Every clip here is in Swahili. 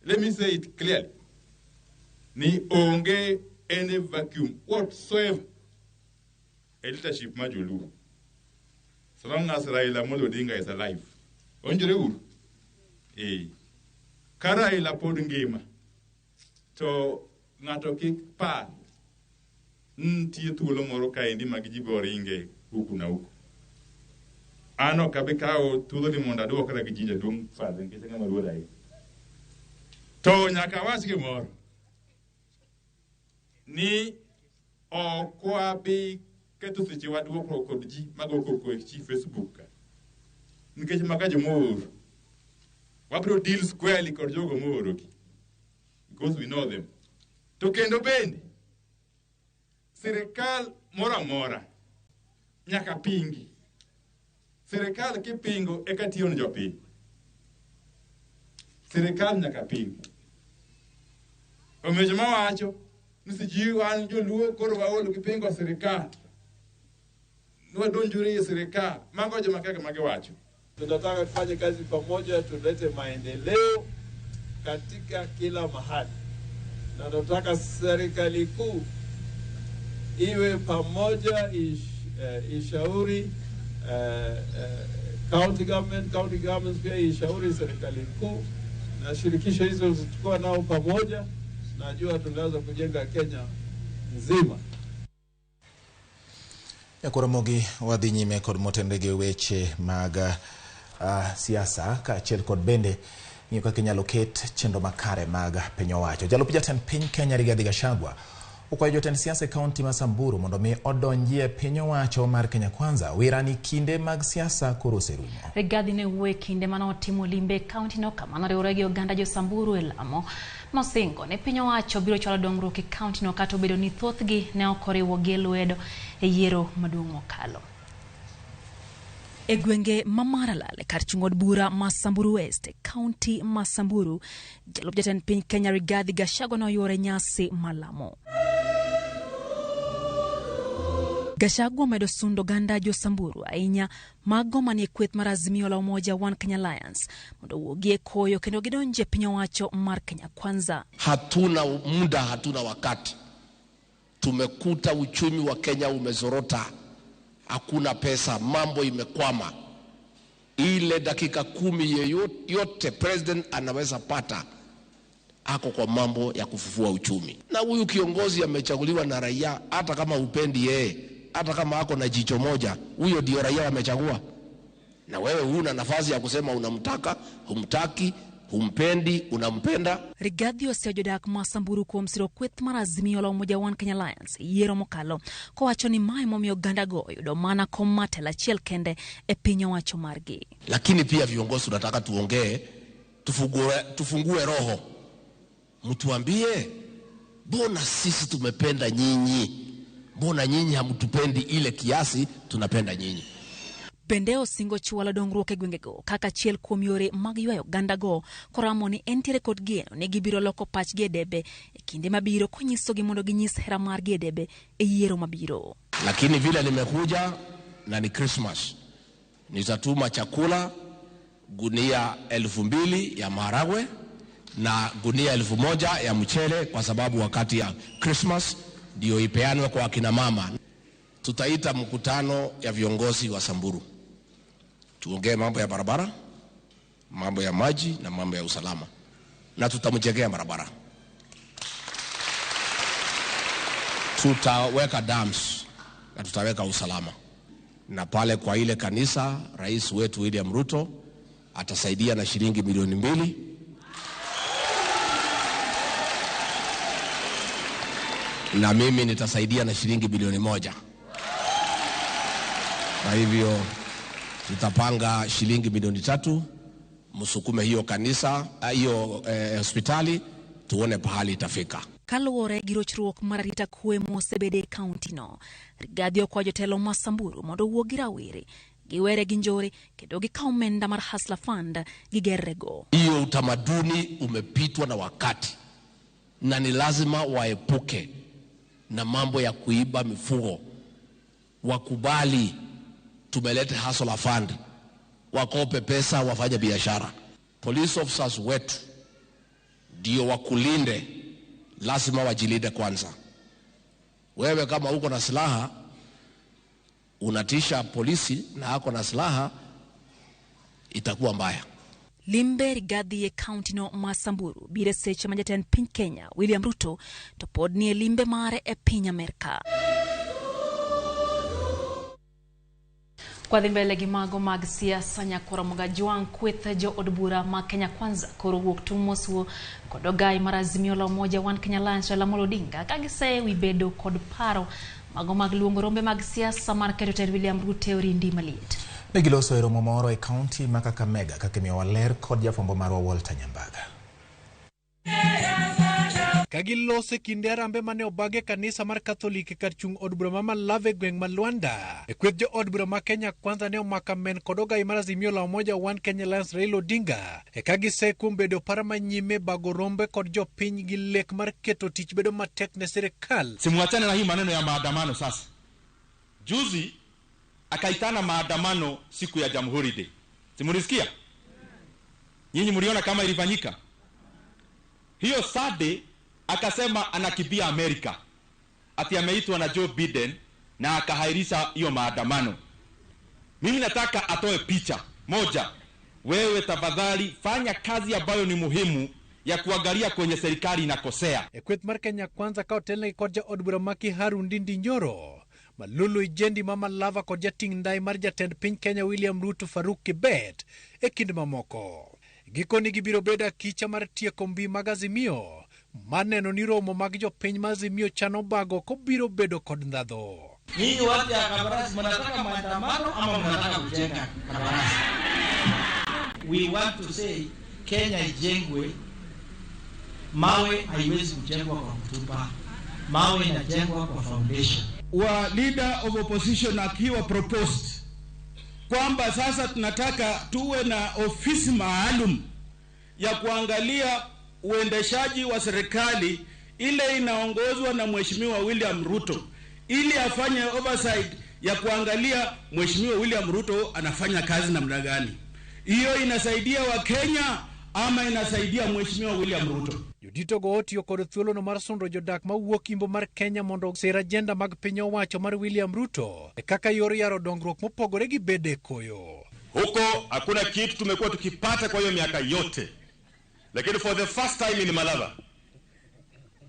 Let me say it clearly. Ni onge any vacuum whatsoever e leadership ma Joluo. So long as Raila Amolo Odinga is alive. Onjore uru. Eh. Ka Raila pod ngima to ng'ato kik par nitie thuolo moro kaendi mag ji bo ringe huku na huku. An ok abi kawo thuolo ni mondo aduokra gi ji jaduong' Fadhe nikech ng'ama luor ahinya. To nyaka awach gimoro ni ok wabi ketho sechewa duokruok kod ji mago koko e chi Facebook ka. Nikech maka jomooro. Wabiro deal squarely kod jogo moorogi. Because we know them. To kendo bende, sirikal moro amora nyaka pingi. Sirikal kipingo eka tiyo ne jopiny. Sirikal nyaka pingi. Omiyo joma wacho ni siji wan joluo koro waol gi pingo sirikal. Nwadonjore e sirikal. Mago joma kaka magiwacho. Tunataka tufanye kazi pamoja, tulete maendeleo katika kila mahali, na tunataka serikali kuu iwe pamoja, ishauri county government, county governments pia ishauri serikali kuu, na shirikisho hizo zichukua nao pamoja. Najua tunaweza kujenga Kenya nzima. Nyakoromogi wadhi nyime kod motenre gi weche mag siasa kaachiel kod bende ng'iyo kaka inyalo ket chenro makare mag piny owacho. Jalup jatend piny Kenya Rigathi Gachagua okwayo jotend siasa e kaunti ma Samburu mondo mi odonjie piny owacho mar Kenya Kwanza. Wira ni kinde mag siasa koro oserumo. Rigathi ne wuoyo e kinde mane otimo limbe e kaunti no kama noriwore gi oganda jo Samburu e lamo. Nosingo ne piny owacho biro chwalo dongruok e kaunti no kata obedo ni thothgi ne ok oriwogi e lwedo e yiero maduong' mokalo. E gwenge ma Maralal kar chung' od bura ma Samburu West, kaunti ma Samburu, jalup jatend piny Kenya Rigathi Gachagua noyuore nyasi malamo. Gachagua omedo sundo oganda jo Samburu ahinya mago manie kweth mar Azimio la Umoja One Kenya Alliance mondo owuogi e koyo kendo gidonje piny owacho mar Kenya Kwanza. Hatuna muda, hatuna wakati. Tumekuta uchumi wa Kenya umezorota, hakuna pesa, mambo imekwama. Ile dakika 10 yeyote president anaweza pata ako kwa mambo ya kufufua uchumi. Na huyu kiongozi amechaguliwa na raia, hata kama upendi yeye, hata kama ako na jicho moja, huyo ndio raia wamechagua. Na wewe huna nafasi ya kusema unamtaka, humtaki, humpendi, unampenda. Rigathi oseyo jodak ma Samburu kuom siro kweth mar Azimio la Umoja One Kenya Alliance e yiero mokalo kowacho ni mae momiyo oganda go oyudo mana kom mar telo achiel kende e piny owacho margi. Lakini pia viongozi tunataka tuongee, tufungue roho, mtuambie mbona sisi tumependa nyinyi, mbona nyinyi hamtupendi ile kiasi tunapenda nyinyi. Bende osingo chwalo dongruok e gwengego kaka achiel kuom yore mag ywayo oganda go koramo ni entiere kod geno ni gibiro loko pachgi e debe e kinde mabiro konyisogi mondo ginyis hera margi e debe e yiero mabiro. Lakini vile nimekuja na ni Christmas, nitatuma chakula gunia 2000 ya maharagwe na gunia 1000 ya mchele, kwa sababu wakati ya Christmas ndio ipeanwe kwa akina mama. Tutaita mkutano ya viongozi wa Samburu, tuongee mambo ya barabara, mambo ya maji na mambo ya usalama, na tutamjengea barabara. Tutaweka dams na tutaweka usalama. Na pale kwa ile kanisa, rais wetu William Ruto atasaidia na shilingi milioni 2. Na mimi nitasaidia na shilingi bilioni 1. Kwa hivyo tutapanga shilingi milioni 3, msukume hiyo kanisa, hiyo hospitali, tuone pahali itafika. Kaluwore gi rochruok mar arita kwe mosebede e kaunti no, Rigathi okwayo jotelo ma Samburu mondo owuog gi rawere, giwere gi njore kendo gikaw omenda mar Hustler Fund gigerrego. Hiyo utamaduni umepitwa na wakati na ni lazima waepuke na mambo ya kuiba mifugo. Wakubali tumeleta Hustler Fund, wakope pesa wafanye biashara. Police officers wetu ndio wakulinde, lazima wajilinde kwanza. Wewe kama uko na silaha unatisha polisi na ako na silaha, itakuwa mbaya. Limbe Rigathi e kaunti no ma Samburu biro seche ma jatend piny Kenya William Ruto to pod nie limbe mare e piny Amerka. Kwa dhi mbele gi mago mag siasa, nyakoro Mogajwang' kweth jo od bura ma Kenya Kwanza koro wuok tung' mosuo kod ogai mar Azimio la Umoja One Kenya Alliance Raila Amolo Odinga ka gisewi bedo kod paro mago mag luongo rombe mag siasa mar keto tend William Ruto e orindi maliet. Ne giloso e romo moro e kaunti ma Kakamega kaka imiyowa ler kod jafwambo marwa Walter Nyambaga. Kagilose kinde arambe mane obag e kanisa mar Katholik kar chung' od bura ma Malava e gweng' ma Luanda. E kweth jo od bura ma Kenya Kwanza ne omako amen kod ogai mar Azimio la Umoja One Kenya Alliance Raila Odinga. E ka gise kuom bedo para manyime bago rombe kod jopiny gi lek mar keto tich bedo matek ne sirikal. Simuachane na hii maneno ya maandamano sasa. Juzi akaitana maandamano siku ya Jamhuri Day. Simulisikia? Nyinyi mliona kama ilifanyika? Hiyo Saturday akasema anakimbia Amerika. Ati ameitwa na Joe Biden na akahairisha hiyo maandamano. Mimi nataka atoe picha moja. Wewe tafadhali fanya kazi ambayo ni muhimu ya kuangalia kwenye serikali inakosea. E kweth mar Kenya Kwanza ka otelnegi kod jaod bura ma Kiharu Ndindi Nyoro, Malulu Ijendi ma Malava kod jating' ndai mar jatend piny Kenya William Ruto Faruk Kibet e kind mamoko. Gikoni gibiro bedo akicha mar tieko mbi mag Azimio maneno ni romo mag jopiny ma Azimio chano bago kobiro bedo kod ndhadho. Ninyi watu ya Kabarasi mnataka maandamano ama mnataka kujenga Kabarasi? We want to say Kenya ijengwe. Mawe haiwezi kujengwa kwa kutupa. Mawe inajengwa kwa foundation. Wa leader of opposition akiwa proposed kwamba sasa tunataka tuwe na ofisi maalum ya kuangalia uendeshaji wa serikali ile inaongozwa na Mheshimiwa William Ruto, ili afanye oversight ya kuangalia Mheshimiwa William Ruto anafanya kazi namna gani. Hiyo inasaidia Wakenya ama inasaidia Mheshimiwa William Ruto? Jodito go otiyo kod thuolono mar sundo jodak mawuok imbo mar Kenya mondo osir ajenda mag piny owacho mar William Ruto e kaka yor yaro dongruok mopogore gi bede koyo. Huko hakuna kitu tumekuwa tukipata kwa hiyo miaka yote. Lakini for the first time in Malava,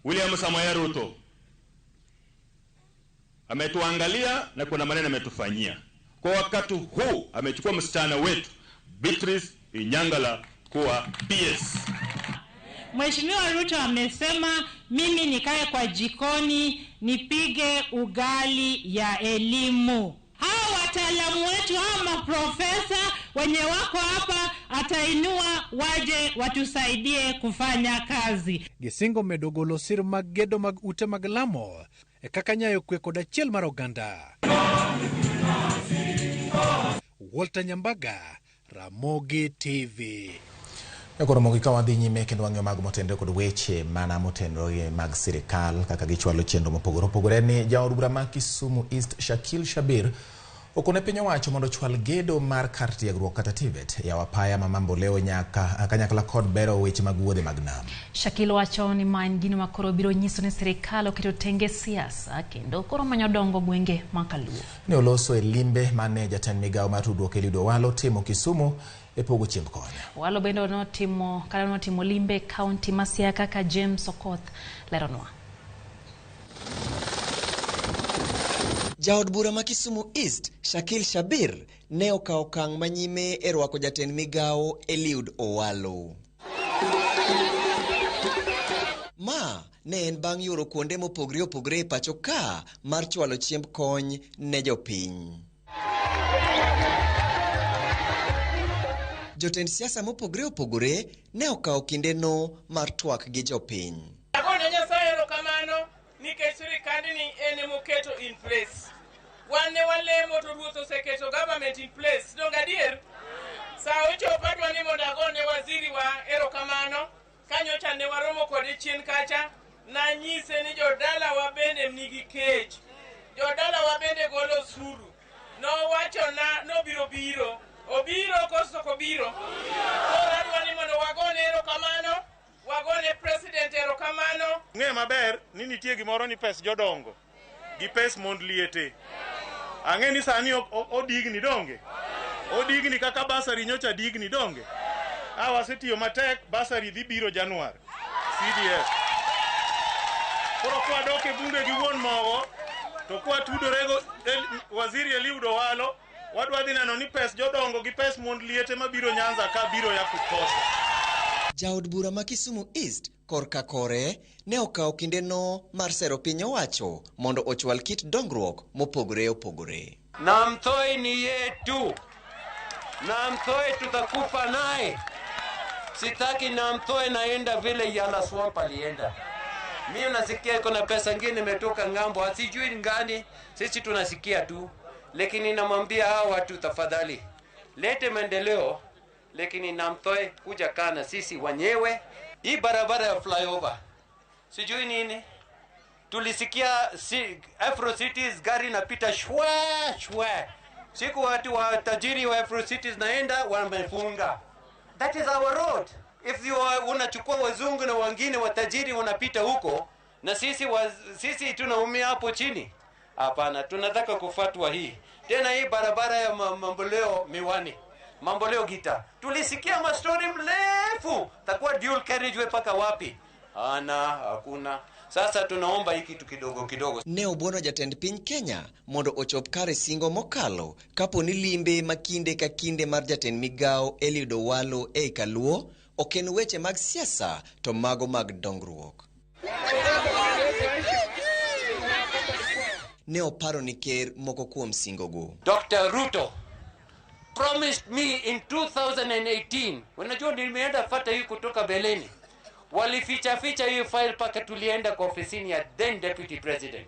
William Samoei Ruto ametuangalia na kuna maneno ametufanyia. Kwa wakati huu amechukua msichana wetu Beatrice Inyangala kuwa PS. Mheshimiwa Ruto amesema mimi nikae kwa jikoni nipige ugali ya elimu. Hawa wataalamu wetu, hawa maprofesa wenye wako hapa, atainua waje watusaidie kufanya kazi. Gisingo medo golo sir mag gedo mag ute mag lamo e kaka nyayo kwe kod achiel mar oganda. Walter Nyambaga, Ramogi TV. Koro mogik ka wadhi nyime kendo wang'iyo mago motenore kod weche mana motenore mag sirikal kaka gichwalo chenro mopogore opogore ni jaod bura ma Kisumu East Shakil Shabir okone piny owacho mondo ochwal gedo mar kar tiegruok kata TVET yawo apaya ma Mamboleo nyaka kanyakla kod bero weche mag wuodhe mag nam. Shakil wacho ni ma en gino ma koro biro nyiso ni sirikal oketo tenge siasa kendo koro manyo dongo gwenge ma Kaluo. Ne oloso e limbe mane jatend migawo mar tudruok Eliud Owalo timo Kisumu e pogo chiemb kony. Owalo bende notimo limbe e kaunti ma Siaya kaka James Okoth leronwa. Jaod bura ma Kisumu East Shakil Shabir ne okawo okang' manyime e rwako jatend migawo Eliud Owalo. Ma ne en bang' yoro kuonde mopogore opogore e pacho ka mar chwalo chiemb kony ne jopiny. Jotend siasa mopogore opogore ne okawo kindeno mar twak gi jopiny. Agone Nyasaye erokamano nikech sirikandni en emoketo in place. Wan ne walemo to ruoth oseketo government in place. Donge adier? Sa ochopo adwa ni mondo agone waziri wa erokamano. Kanyocha ne waromo kode chien kacha, nanyise ni jodalawa bende nigi kech. Jodalawa bende golo osuru. Nowachona nobiro biro. Obiro koso ok obiro? Koro adwa ni mondo wagone erokamano, wagone maber ni nitie gimoro ni pes jodongo gi pes mond liete. Ang'e ni sani odigni donge? Odigni kaka basari nyocha digni donge? A wasetiyo matek, basari dhi biro Januar. CDF. Koro kwadok e bunge gi wuon mogo, to kwatudorego waziri Eliud Owalo, wadwa dhi neno ni pes jodongo gi pes mond liete mabiro Nyanza ka biro ya kutosha. Jaod bura ma Kisumu East korka kore ne okawo kindeno mar sero piny owacho mondo ochwal kit dongruok mopogore opogore. Namthoe ni yetu, Namthoe tutakufa naye. Sitaki Namthoe naenda vile Yala Swamp alienda. Mimi nasikia kuna pesa ngine imetoka ng'ambo, asijui ngani, sisi tunasikia tu, lakini namwambia hawa watu tafadhali, lete maendeleo, lakini Namthoe kuja kana sisi wenyewe. Hii barabara ya flyover sijui nini, tulisikia si, Afro Cities gari napita shwa shwa, siku watu wa tajiri wa Afro Cities naenda wamefunga. That is our road. If you are, unachukua wazungu na wengine watajiri wanapita huko na sisi tunaumia hapo chini. Hapana, tunataka kufatwa hii. Tena hii barabara ya Mamboleo Miwani, Mamboleo Gita, tulisikia mastori mrefu, takuwa dual carriageway paka wapi? Ana, hakuna. Sasa tunaomba hii kitu kidogo kidogo. Ne obuono jatend piny Kenya mondo ochop kare singo mokalo kapo ni limbe ma kinde ka kinde mar jatend migawo Eliud Owalo ei Kaluo ok en weche mag siasa to mago mag dongruok. Ne oparo ni ker moko kuom singogo. Dr. Ruto promised me in 2018. Unajua nimeenda fata hii kutoka beleni. Walificha ficha hiyo file paka tulienda kwa ofisini ya then deputy president.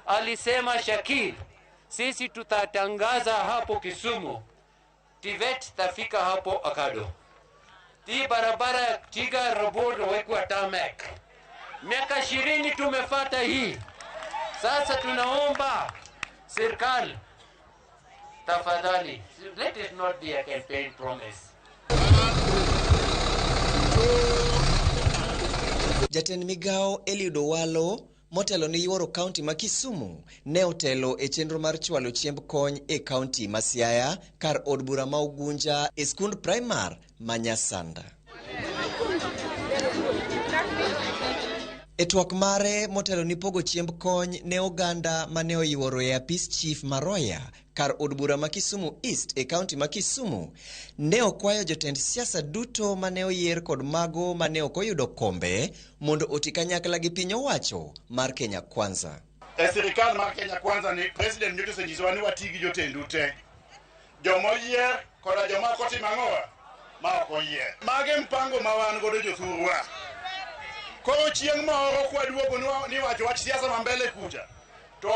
Alisema, Shakil, sisi tutatangaza hapo Kisumu, TVET tafika hapo Akado. Hii barabara ya Tiga Robot wekwa tarmac. Miaka 20 tumefata hii. Sasa tunaomba serikali, tafadhali, let it not be a campaign promise. Jatend migawo Eliud Owalo motelo ni yuoro kaunti ma Kisumu ne otelo e chenro mar chwalo chiemb kony e kaunti ma Siaya kar od bura ma Ugunja e skund primar ma Nyasanda. E twak mare motelo ni pogo chiemb kony ne oganda mane oyuoro e apis chief Maroya kar od bura ma Kisumu East e kaunti ma Kisumu ne okwayo jotend siasa duto mane oyier kod mago mane ok oyudo kombe mondo oti kanyakla gi piny owacho mar Kenya Kwanza. E sirikal mar Kenya Kwanza ni president nyocha osenyisowa ni wati gi jotendu te, joma oyier koda joma ok otimo ang'owa ma ok oyier. Mage mpango ma wan godo jothurwa. Koro chieng' moro kwaduogo ni wacho wach siasa ma mbele kucha, to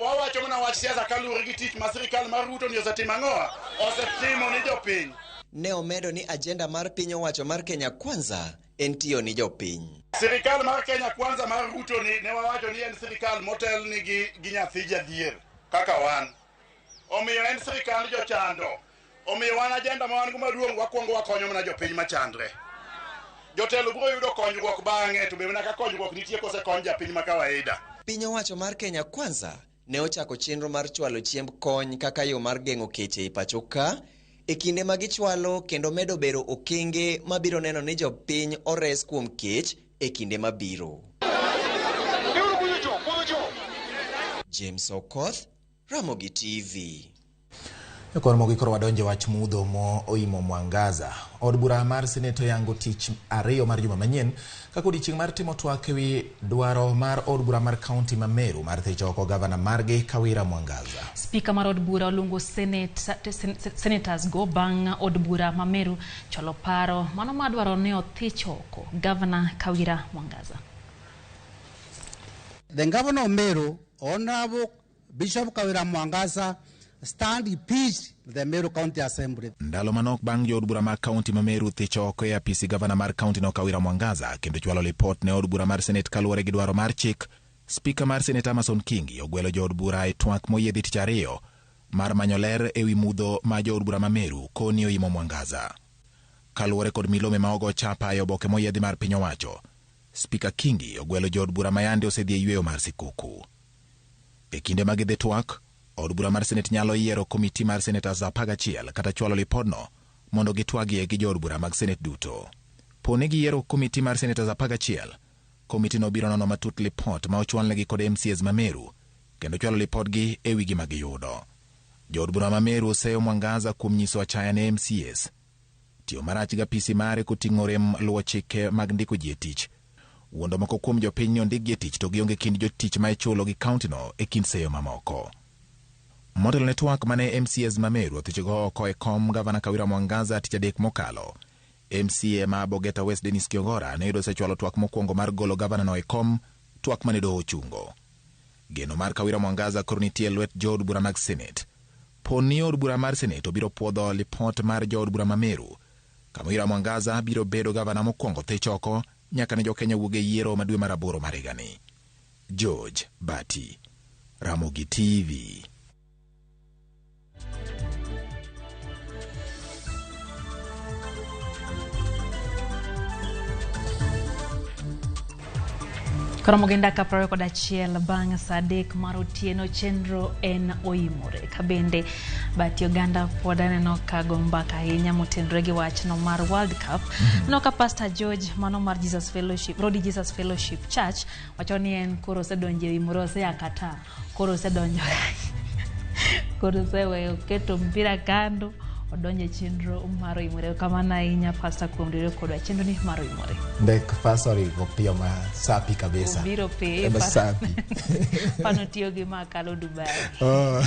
wawacho mana wach siasa kaluwore gi tich ma sirikal mar Ruto ni osetimo ang'owa, osetimo ni jopiny. Ne omedo ni ajenda mar piny owacho mar Kenya Kwanza en tiyo ni jopiny. Sirikal mar Kenya Kwanza mar Ruto ni ne wawacho ni en sirikal motelni gi nyathi jadhier kaka wan. Omiyo en sirikal jochando. Omiyo wan ajenda ma wan go maduong' wakwongo wakonyo mana jopiny machandre. Jotelo biro yudo konyruok bang'e, to be mana ka konyruok nitie kosekony japiny ma kawaida. Piny owacho mar Kenya Kwanza ne ochako chenro mar chwalo chiemb kony kaka yo mar geng'o keche e pacho ka e kinde ma gichwalo kendo medo bero okenge mabiro neno ni jopiny ores kuom kech e kinde mabiro. James Okoth, Ramogi TV. Kor mogi koro wadonje wach mudho mo oimo Mwangaza. Od bura mar Senate oyango tich ariyo mar juma manyien kaka odiechieng' mar timo twak ewi dwaro mar od bura mar kaunti ma Meru mar thicho oko gavana margi Kawira Mwangaza. Spika mar od bura oluongo senators go bang' od bura ma Meru chwalo paro mano madwaro ni othich oko gavana Kawira Mwangaza. The governor of Meru, Honorable Bishop Kawira Mwangaza, stand impeached the Meru County Assembly. Ndalo manok bang' jood bura mar kaunti ma Meru thicho oko e apisi gavana mar kaunti no Kawira Mwangaza kendo chwalo lipot ne od bura mar Senate kaluwore gi dwaro mar chik. Spika mar Senate Amason Kingi ogwelo jood bura e twak moyiedhi tich ariyo mar manyo ler ewi mudho ma jood bura ma Meru koni oimo Mwangaza. Kaluwore kod milome ma ogo chapa e oboke moyiedhi mar piny owacho, Spika Kingi ogwelo jood bura ma yande osedhi e yweyo mar sikuku. E kinde ma gidhi twak, od bura mar Senet nyalo yiero komiti mar senators 11 kata chwalo lipodno mondo gitwagie gi jood bura mag Senet duto. Po ni giyiero komiti mar senators 11, komitino biro nono matut lipot ma ochwalnegi kod MCAs ma Meru kendo chwalo lipodgi e wi gima giyudo. Jood bura ma Meru oseyo Mwangaza kuom nyiso achaya ne MCAs. Tiyo marach gi apisi mare koting'o rem luwo chike mag ndiko ji e tich. Wuondo moko kuom jopiny ni ondikgi e tich to gionge kind jotich ma ichulo gi kauntino e kind seyo mamoko. Motelo ne twak mane MCAs ma Meru othichogo oko e kom gavana Kawira Mwangaza tich adek mokalo, MCA ma Bogeta West Dennis Kiogora ne oyudo osechwalo twak mokwongo mar golo gavanano e kom, twak mane doho ochungo. Geno mar Kawira Mwangaza koro nitie e lwet jood bura mag Senet. Po ni od bura mar Senet obiro puodho lipot mar jood bura ma Meru, Kawira Mwangaza biro bedo gavana mokwongo thich oko nyaka ne jokenya wuog e yiero ma dwe mar aboro mar higani. George Bati, Ramogi TV. Koromo gi dakika 21 bang' saa 3 mar otieno, chenro en oimore. Ka bende Bati Oganda pod aneno ka go mbaka ahinya motenore gi wachno mar World Cup. Aneno ka Pastor George mano mar Jesus Fellowship, Rodi Jesus Fellowship Church wacho ni en koro osedonjo e oimore, osea Qatar, koro osedonjo koro oseweyo keto mpira kando, odonjo e chenro mar oimore. Kamano ahinya Pastor kuom riwruok kodwa chenro ni mar oimore. Ndek Pastor oringo piyo ma sapi kabisa. Obiro piyo. Ema sapi. Pano tiyo gi makalo Dubai. Oh.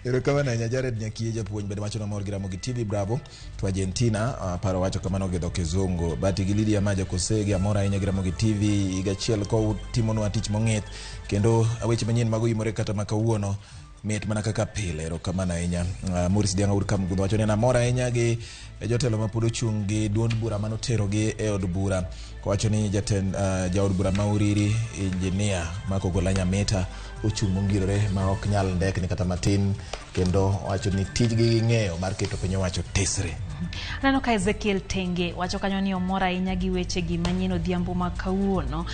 Erokamano ahinya Jared Nyakiye japuonj bende wacho nomor gi Ramogi TV Bravo to Argentina paro wacho kamano gi dho Kizungu. Bati gi Lydia Maja Kosegi amor ahinya gi Ramogi TV higa achiel koutimonwa tich mong'ith kendo weche manyien mag oimore kata ma kawuono mit mana kaka pile. Erokamano ahinya. Maurice Dianga wuod Kamgundho wacho ni en amor ahinya gi jotelo ma pod ochung' gi duond bura manoterogi e od bura. Kowacho ni jatend jaod bura ma Uriri Engineer Mark Ogola Nyamita ochung' mongirore ma ok nyal ndekni kata matin kendo wacho ni tijgi ging'eyo mar keto piny owacho tesre. Aneno ka Ezekiel Tenge wacho kanyo ni omor ahinya gi weche gi manyien odhiambo ma kawuono.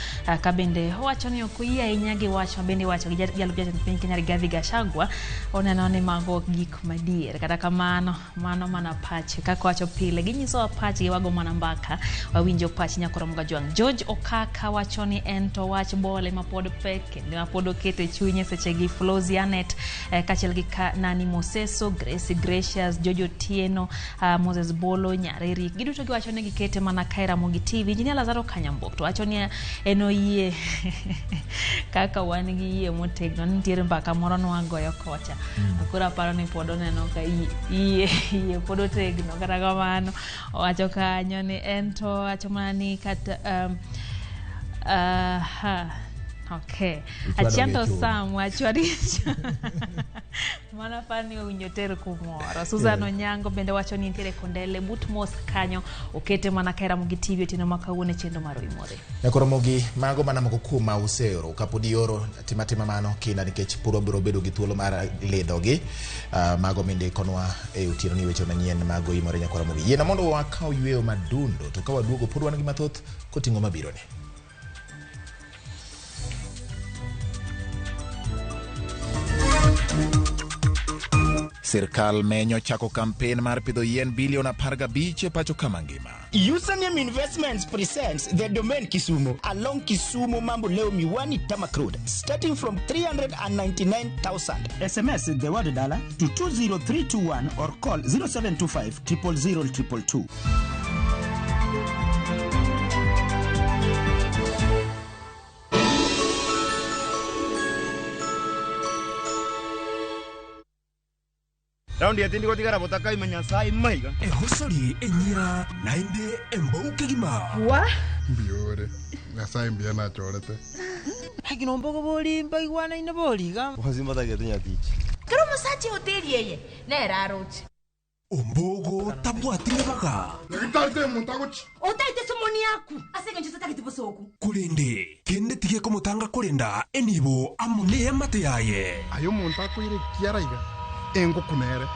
Ka bende owacho ni ok oyie ahinya gi wach ma bende iwacho gi jalup jatend piny Kenya Rigathi Gachagua. Oneno ni mago ok gik madier. Kata kamano, mano mana pache. Kaka wacho pile, ginyisowa pachgi, wago mana mbaka, wawinjo pach Nyakoro Mgajwang'. George Okaka wacho ni en to wach bole ma pod pek kendo ma pod oketo e chunye sechegi. Flozi Anet kaachiel gi Nani Moseso, Grace Gracious, George Otieno, Moses Bolo, Nyareri, giduto giwacho ni gikete mana ka Ramogi TV. Engineer Lazaro Kanyambok to wacho ni en oyie kaka wan gi yie motegno. Nitiere mbaka moro nwagoyo kocha. Koro aparo ni pod oneno ka yie pod otegno. Kata kamano owacho kanyo ni en to wacho mana ni kata okay. Achianto Sam wacho mana pani owinjo ter kumoro. Susan Onyango bende wacho ni nitiere Kondele but mos kanyo okete mana ka Ramogi TV otieno ma kawuono e chenro mar oimore. Nyakoromogi mago mana moko kuom ma useoro kapod ioro tima mano kinda nikech pod wabiro bedo gi thuolo mar lidhogi mago mindikonwa e otieno ni weche manyien mag oimore. Nyakoromogi yiena mondo wakaw yweyo madundo to ka waduogo pod wan gi mathoth koting'o mabiro ni. Sirkal menyo chako kampen mar pidho yien bilion 15 e pacho kama ngima. Username Investments presents the Domain Kisumu along Kisumu Mamboleo Miwani Tamak Road, starting from 399,000. SMS the word dollar to 20321 or call 0725 000 222. Raundi ya tindi gotigara botaka imenya sai maiga. Ehosori enyira nainde embouke gima. Wa? Mbiore. Nyasaye mbia na chorete. Hagino mbogo boli mbaigwana ine boli ga. Wazimba tagetinya tichi. Kero musachi hoteli yeye. Nera rochi. Ombogo tabwatire baga. Ngitate muntagochi. Otaite somoni yaku. Asenge njo tatagete bosoku. Kurinde kende tige komutanga kurinda enibo amune yamate yaye. Ayo muntako ire kiaraiga. Engo kunere.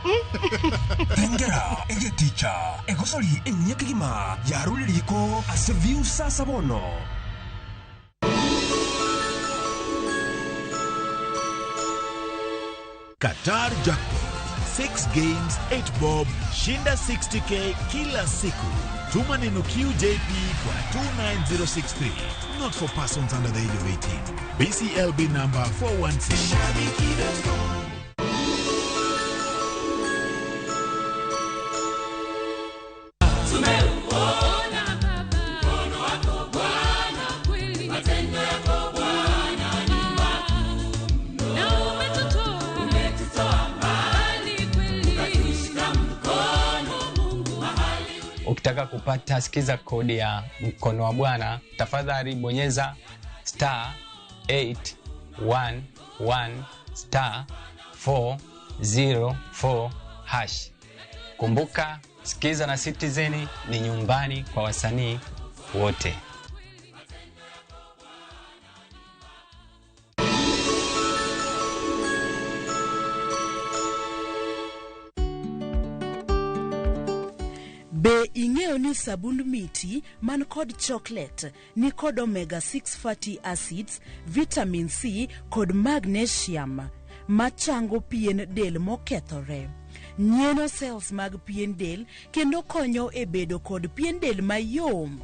Tengera egeticha egosori enyekigima yaruririko ase view sasa bono. Qatar Jackpot 6 games 8 bob, shinda 60k kila siku. Tuma neno QJP kwa 29063. Not for persons under the age of 18. BCLB number 416. Ukitaka kupata sikiza kodi ya mkono wa Bwana, tafadhali bonyeza star 811 star 404 hash. Kumbuka, Sikiza na Citizen ni nyumbani kwa wasanii wote. Be ing'eyo ni sabund miti man kod chocolate ni kod omega 6 fatty acids, vitamin C kod magnesium machango pien del mokethore. Nyieno cells mag pien del kendo konyo e bedo kod pien del mayom.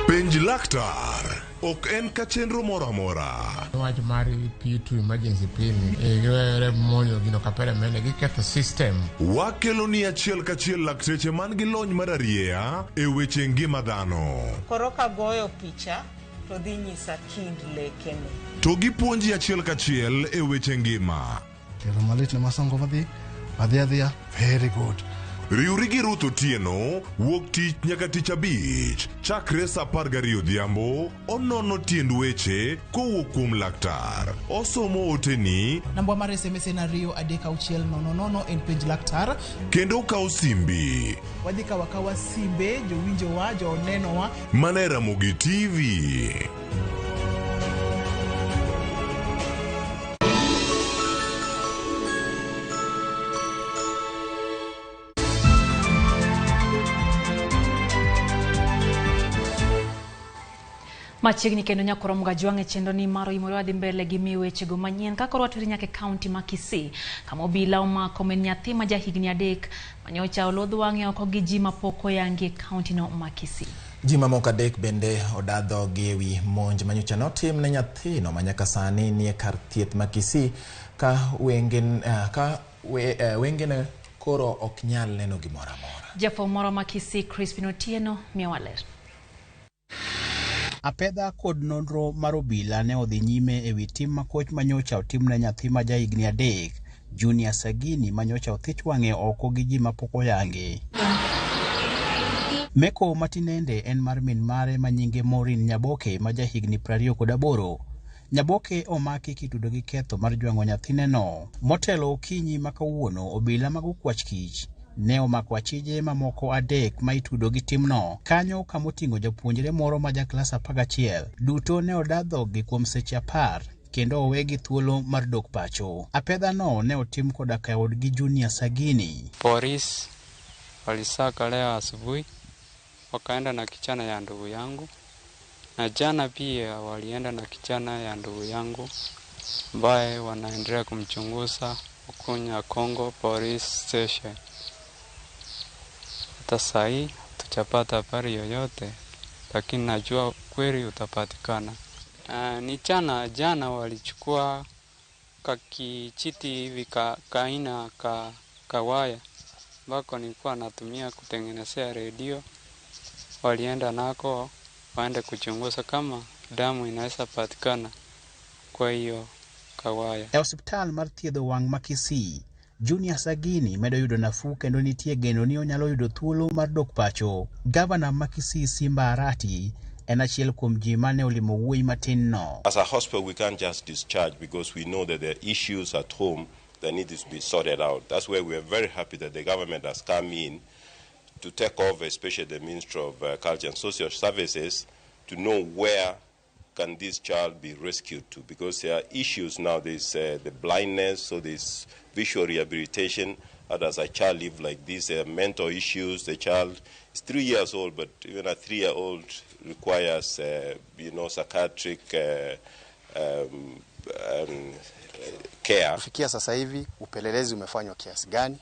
Penj laktar ok en ka chenro moro amora. Wach mar P2 emergency pin giwere monjo gino kapere mene giketho system. Wakelo ni achiel kachiel lakteche man gi lony mar arieya e weche ngima dhano. Koro kagoyo picha to dhi nyisa kind lekene. To gipuonji achiel kachiel e weche ngima. Tero malit ne masongo madhi adhi adhiya very good. Riwri gi Ruth Otieno wuok tich nyaka tich abich chakre saa 12 odhiambo onono tiend weche kowuok kuom laktar. Osomo oteni Namba mar SMS en 2 3 6 0 0 en penj laktar. kendo okawo simbi. Wadhi kawo akawa simbe jowinjowa jonenowa. Mana e Ramogi TV. Machiegni kendo nyakoro Mgajwang' e chenro ni mar oimore wadhi mbele gi miyo wechego manyien ka koro wateri nyaka e kaunti ma Kisii kama obila omako min nyathi ma jahigni 3 manyocha olodh wang'e oko gi ji mapok oyangi e kaunti no ma Kisii. Ji mamoko 3 bende oda dhogi ewi monj manyocha notim ne nyathino ma nyaka sani nie kar thieth ma Kisii ka wengene koro ok nyal neno gimoro amora. Jafwambo moro ma Kisii Crispin Otieno miyowa ler. Apedha kod nonro mar obila ne odhi nyime ewi tim makoch manyocha otimne nyathi ma jahigni 3 Junior Sagini manyocha othich wang'e oko gi ji mapok oyangi. Meko matinende en mar min mare manyinge Maureen Nyaboke ma jahigni 28. Nyaboke omaki kitudo gi ketho mar jwang'o nyathineno. Motelo okinyi ma kawuono obila mag okwach kich ne omako achije mamoko 3 ma itudo gi timno kanyo kamoting'o japuonjre moro ma jaklas 11. Duto ne oda dhoggi kuom seche 10 kendo owegi thuolo mar dok pacho. Apedha no ne otim koda ka odgi Junior Sagini. Polisi walisaka leo asubuhi wakaenda na kichana ya ndugu yangu, na jana pia walienda na kichana ya ndugu yangu ambaye wanaendelea kumchunguza huko Nyakongo Police Station. Hata sahi tuchapata habari yoyote, lakini najua kweli utapatikana. Ni jana walichukua kakichiti hivi kaina kawaya ambako nilikuwa natumia kutengenezea redio. Walienda nako waende kuchunguza kama damu inaweza patikana kwa hiyo kawaya. E osiptal mar thiedho wang' ma Kisii, Junior Sagini medo yudo nafuu kendo nitie geno ni onyalo yudo thuolo mar dok pacho. Gavana ma Kisii Simba Arati en achiel kuom ji mane olimo wuoyi matin no. As a hospital, we can't just discharge because we know that there are issues at home that need to be sorted out. That's why we are very happy that the government has come in to take over, especially the Ministry of Culture and Social Services, to know where can this child be rescued to? Because there are issues now. There's the blindness, so there's visual rehabilitation. How does a child live like this? There are mental issues. The child is 3 years old, but even a 3-year-old requires, psychiatric care. Kufikia sasa hivi upelelezi umefanywa kiasi gani?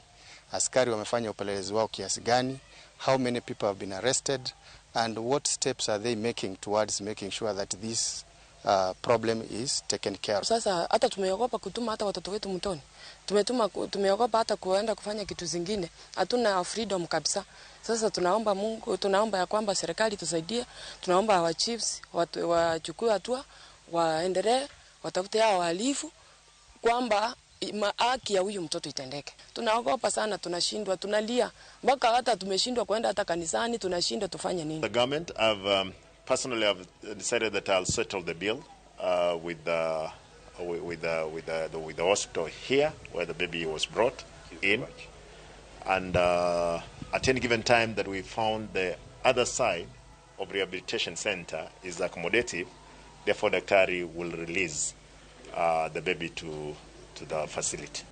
Askari wamefanya upelelezi wao kiasi gani? How many people have been arrested? And what steps are they making towards making sure that this problem is taken care of? Sasa hata tumeogopa kutuma hata watoto wetu mtoni. Tumeogopa hata kuenda kufanya kitu zingine. Hatuna freedom kabisa. Sasa tunaomba Mungu, tunaomba ya kwamba serikali tusaidie, tunaomba wa chiefs wachukue hatua, waendelee, watafute hao wahalifu kwamba haki ya huyu mtoto itendeke. Tunaogopa sana, tunashindwa, tunalia mpaka hata tumeshindwa kwenda hata kanisani, tunashindwa tufanye nini. The government have personally have decided that I'll settle the bill with the hospital here where the baby was brought in, and at any given time that we found the other side of rehabilitation center is accommodative, therefore Daktari will release the baby to the facility.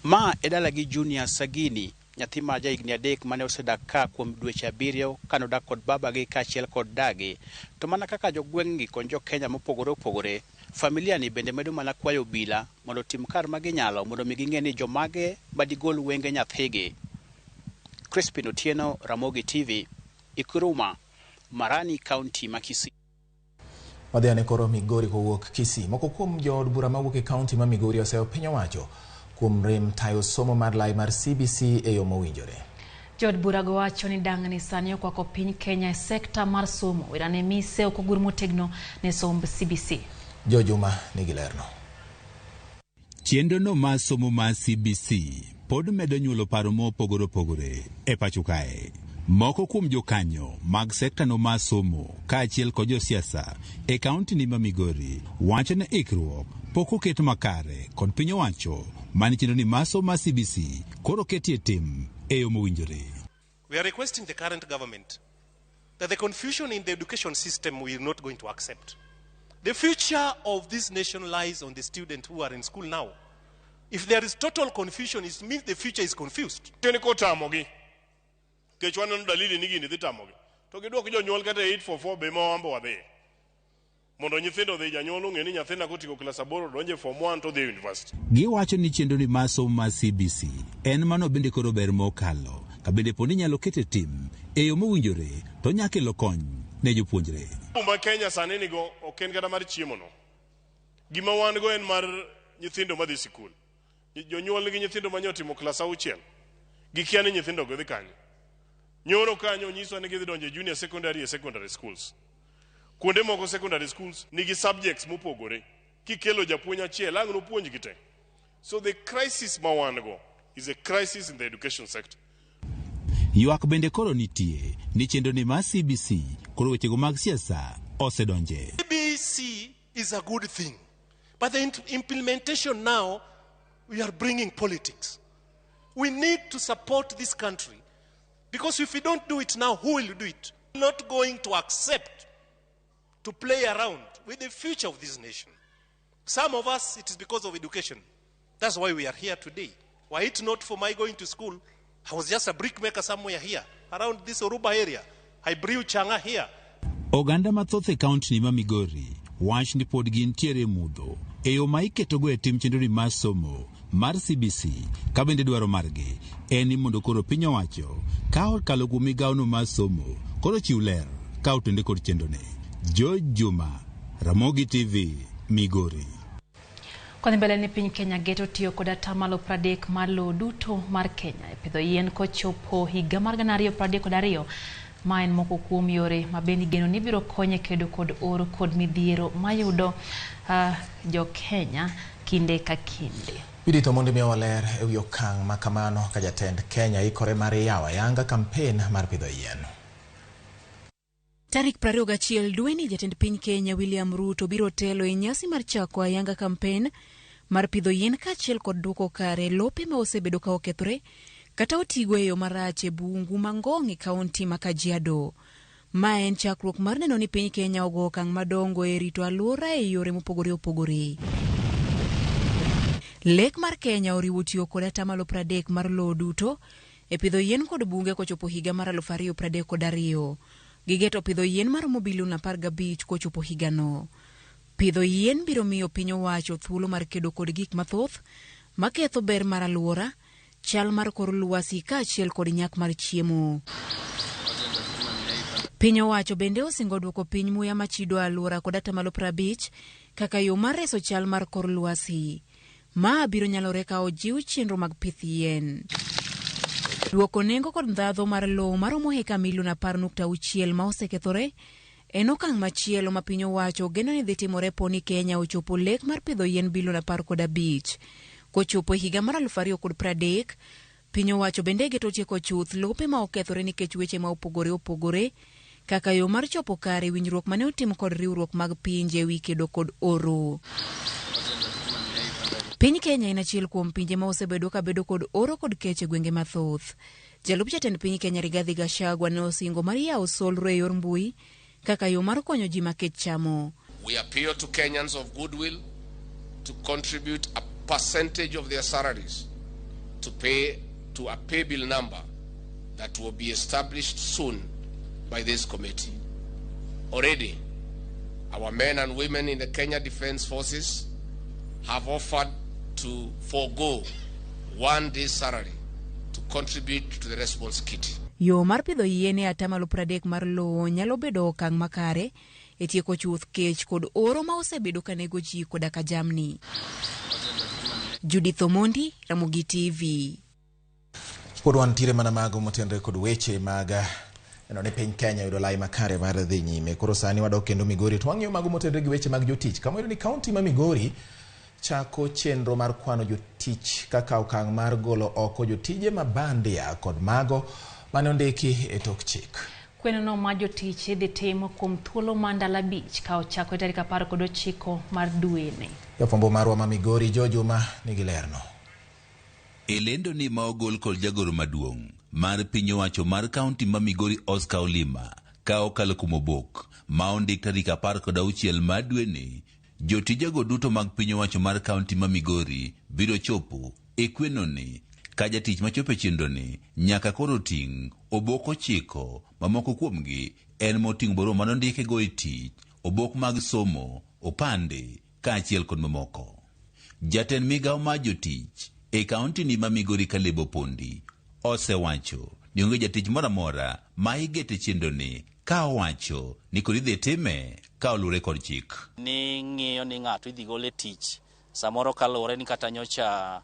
Ma edala gi Junior Sagini, nyathi ma jahigni 3 mane osedak ka kuom dweche 7 kanodak kod babagi kaachiel kod dagi. To mana kaka jogweng'gi kod jo-Kenya mopogore opogore, familia ni bende medo mana kwayo obila mondo otim kar ma ginyalo mondo mi ging'e ni jomage madigol wenge nyathigi. Crispin Otieno, Ramogi TV, Ikuruma, Marani County ma Kisii. Wadhi ane koro Migori kowuok Kisii. Moko kuom jood bura mawuok e kaunti ma Migori oseyo piny owacho kuom rem tayo somo mar lai mar CBC e yo mowinjore. Jood burago wacho ni dang'ni sani okwako piny Kenya e sekta mar somo. Werane mise ok ogur motegno ne somb CBC. Jo Juma nigi lerno. Chenro no mar somo mar CBC pod medo nyuolo paro mopogore opogore e pacho kae. Moko kuom jokanyo mag sekta no mar somo kaachiel kod josiasa e kaunti ni ma Migori wacho ni ikruok pok oket makare kod piny owacho mane chenro ni mar somo mar CBC koro ketie tim e yo mowinjore. We are requesting the current government that the confusion in the education system we are not going to accept. The future of this nation lies on the students who are in school now. If there is total confusion, it means the future is confused. Kech waneno dalili ni gini dhi tamogi. To gidwok jonyuol kata 844 be ma wambo wadhiye. Mondo nyithindo odhi, janyuol ong'e ni nyathina kotieko klas 8 donjo e form 1 to dhi e university. Giwacho ni chenro ni mar somo mar CBC en mano bende koro ber mokalo, ka bende po ni nyalo kete tim e yo mowinjore to nyalo kelo kony ne jopuonjre. Ma Kenya sani nigo ok en kata mar chiemo no. Gima wan go en mar nyithindo madhi sikul. Jonyuol nigi nyithindo manye otimo klas 6. Gikia ni nyithindo go dhi kanye. Nyoro kanyo nyiswa ni gidhi donjo e junior secondary e secondary schools. Kuonde moko secondary schools nigi subjects mopogore. Kikelo japuonj achiel ang' nopuonjgi te. So the crisis ma wan go is a crisis in the education sector. Ywak bende koro nitie ni chenro ni mar CBC koro wechego mag siasa osedonje. CBC is a good thing, but the implementation now, we are bringing politics. We need to support this country, because if we don't do it now, who will do it? We're not going to accept to play around with the future of this nation. Some of us, it is because of education. That's why we are here today. Were it not for my going to school, I was just a brickmaker somewhere here, around this Oruba area. I brew changa here. Oganda mathoth e kaunti ni ma Migori wach ni pod gintiere mudho e yo ma iketogo e tim chenro ni mar somo mar CBC, ka bende dwaro margi en ni mondo koro piny owacho ka okalo kuom migawono mar somo koro chiw ler ka otende kod chenrone. George Juma, Ramogi TV, Migori. Kwadhi mbele ni piny Kenya geto tiyo kod 30% mar lowo duto mar Kenya e pidho yien kochopo higa mar 2032. Ma en moko kuom yore ma bende igeno ni biro konyo e kedo kod oro kod midhiero mayudo jo Kenya kinde ka kinde. Judith Omondi miyowa ler e wi okang' ma kamano ka jatend Kenya ikore mar yawo ayanga kampen mar pidho yien. Tarik 21 dweni jatend piny Kenya William Ruto biro telo e nyasi mar chako ayanga kampen mar pidho yien kaachiel kod duoko kare lope ma osebedo ka okethore kata otigo e yo marach e bungu ma Ngong' e kaunti ma Kajiado. Ma en chakruok mar neno ni piny Kenya ogo okang' madongo e rito alwora e yore mopogore opogore. Lek mar Kenya oriwo tiyo kod atamalo 30 mar lowo duto e pidho yien kod bunge kochopo higa mar 2032. Gigeto pidho yien maromo bilion 15 kochopo higano. Pidho yien biro miyo piny owacho thuolo mar kedo kod gik mathoth maketho ber mar alwora, chal mar kor lwasi kaachiel kod nyak mar chiemo. Piny owacho bende osingo duoko piny muya machido alwora kod atamalo 50 kaka yo mar reso chal mar kor lwasi. Ma biro nyalore ka ojiw chenro mag pith yien. Duoko nengo kod ndhadho mar lowo maromo heka milion 10.6 ma osekethore en okang' machielo ma piny owacho geno ni dhi timore po ni Kenya ochopo lek mar pidho yien bilion 15. Kochopo e higa mar 2030, piny owacho bende geto tieko chuth lope ma okethore nikech weche ma opogore opogore kaka yo mar chopo kare winjruok mane otim kod riwruok mag pinje e wi kedo kod oro. Piny Kenya en achiel kuom pinje ma osebedo ka bedo kod oro kod kech e gwenge mathoth. Jalup jatend piny Kenya Rigathi Gachagua ne osingo mar yawo solro e yor mbui kaka yo mar konyo ji ma kech chamo. We appeal to Kenyans of goodwill to contribute a percentage of their salaries to pay to a pay bill number that will be established soon by this committee. Already, our men and women in the Kenya Defence Forces have offered to forego one day's salary to contribute to the response kitty. Yo mar pidho yien e atamalo 30 mar lowo nyalo bedo okang' makare e tieko chuth kech kod oro ma osebedo ka nego ji koda ka jamni. Judith Omondi, Ramogi TV. Pod wantiere mana mago motenore kod weche mag neno ni piny Kenya yudo lai makare mar dhi nyime. Koro sani wadok kendo Migori to wang'iyo mago motenore gi weche mag jotich. Kama wayudo ni kaunti ma Migori chako chenro mar kwano jotich kaka okang' mar golo oko jotije ma bandia kod mago mane ondiki e tok chik. Kwenono ma jotich idhi tim kuom thuolo ma ndalo 5 ka ochakore tarik 19 mar dweni. Jafwambo marwa ma Migori Joe Juma nigi lerno. E lendo ni ma ogol kod jagoro maduong' mar piny owacho mar kaunti ma Migori Oscar Olima ka okalo kuom obok ma ondik tarik 16 mar dweni, jotijego duto mag piny owacho mar kaunti ma Migori biro chopo e kwenoni ka jatich machopo e chenroni nyaka koro ting' obok 9 ma moko kuomgi en moting'o barua manondikego e tich, obok mag somo, opande kaachiel kod mamoko. Jatend migawo mar jotich e kaunti ni ma Migori Caleb Opondi osewacho ni onge jatich moro amora ma igete chenroni ka owacho ni kod idhi time ka oluwore kod chik. Ni ng'iyo ni ng'ato idhi gol e tich samoro kaluwore ni kata nyocha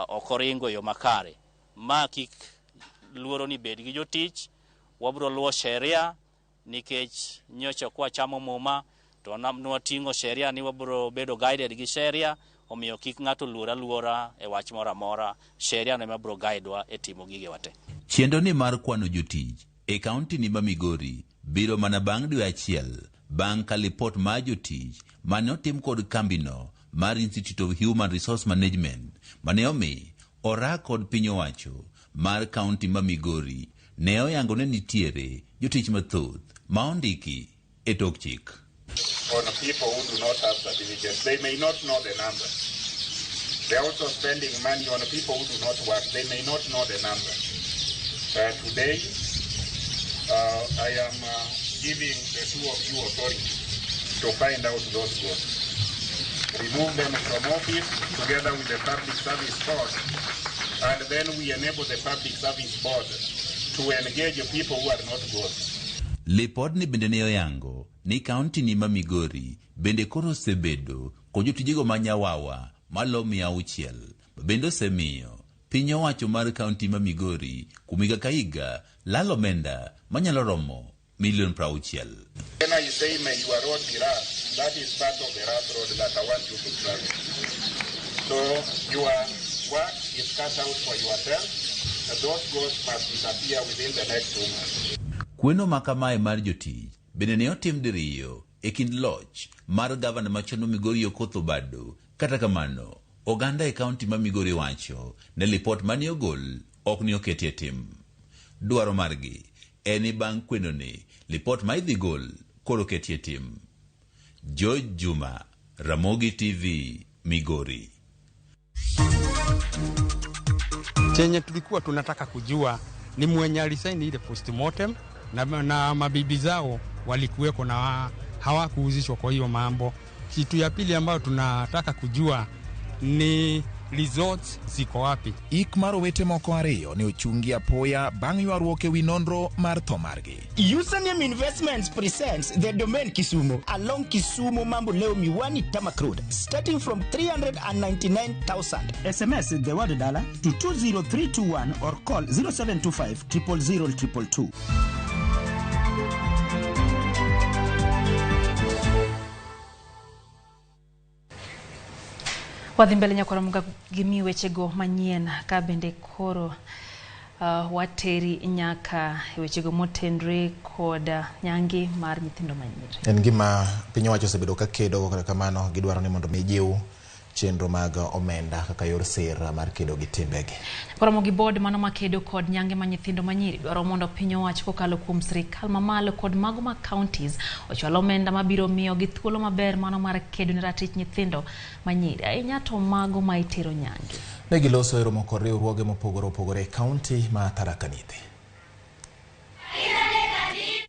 ok oringo e yo makare. Ma kik luoro ni bed gi jotich, wabiro luwo sheria nikech nyocha ok wachamo muma to nwating'o sheria ni wabiro bedo guided gi sheria, omiyo kik ng'ato luor aluora e wach moro amora, sheria no ema biro guide wa e timo gigewa te. Chenro ni mar kwano jotich e kaunti ni ma Migori biro mana bang' dwe achiel bang' ka lipot mar jotich mane otim kod kambino mar Institute of Human Resource Management mane omi ora kod piny owacho mar kaunti ma Migori ne oyango ni nitiere jotich mathoth ma ondiki e tok chik. On people who do not have certificates, they may not know the number. They are also spending money on people who do not work. They may not know the number. Today, I am giving the two of you authority to find out those ghosts. Remove them from office together with the Public Service Board, and then we enable the Public Service Board to engage people who are not ghosts. Lipodni bende ne oyango ni kaunti ni ma Migori bende koro osebedo kod jotijego ma nyawawa malo 600 ma bende osemiyo piny owacho mar kaunti ma Migori kuom higa ka higa lalo omenda manyalo romo milion 60. When I say may your road be rough, that is part of the rough road that I want you to travel. So your work is cut out for yourself. Those ghosts must disappear within the next 2 months. Kweno ma kamae mar jotich bende ne otim diriyo e kind loch mar gavana machon ma Migori Okoth Obado. Kata kamano, oganda e kaunti ma Migori wacho ne lipot mane ogol ok ne oketi e tim. Dwaro margi en ni bang' kwenoni lipot ma idhi gol koro ketie tim. George Juma, Ramogi TV, Migori. Chenye tulikuwa tunataka kujua ni mwenye alisaini ile postmortem na mabibi zao walikuweko na hawakuhusishwa kwa hiyo mambo. Kitu ya pili ambayo tunataka kujua ni results ziko wapi. Ik mar owete moko ariyo ne ochungi apoya bang' ywaruok ewi nonro mar tho margi. Usanium Investments presents the Domain Kisumu along Kisumu Mamboleo Miwani Tarmac Road, starting from 399,000. SMS the word dollar to 20321 or call 0725 000 222. Wadhi mbele nyakwaromoga gi mi wechego manyien ka bende koro wateri nyaka wechego motenre kod nyange mar nyithindo manyiri. En gima piny owacho osebedo ka kedo kata kamano gidwaro ni mondo mi jiw chenro mag omenda kaka yor sir mar kedo gi timbegi. Koromo gi board mano makedo kod nyange ma nyithindo manyiri dwaro mondo piny owacho kokalo kuom sirikal mamalo kod mago ma counties ochwal omenda mabiro miyo gi thuolo maber mano mar kedo ne ratich nyithindo manyiri ahinya to mago ma itero nyange. Ne giloso e romo kod riwruoge mopogore opogore e kaunti ma Tharaka Nithi.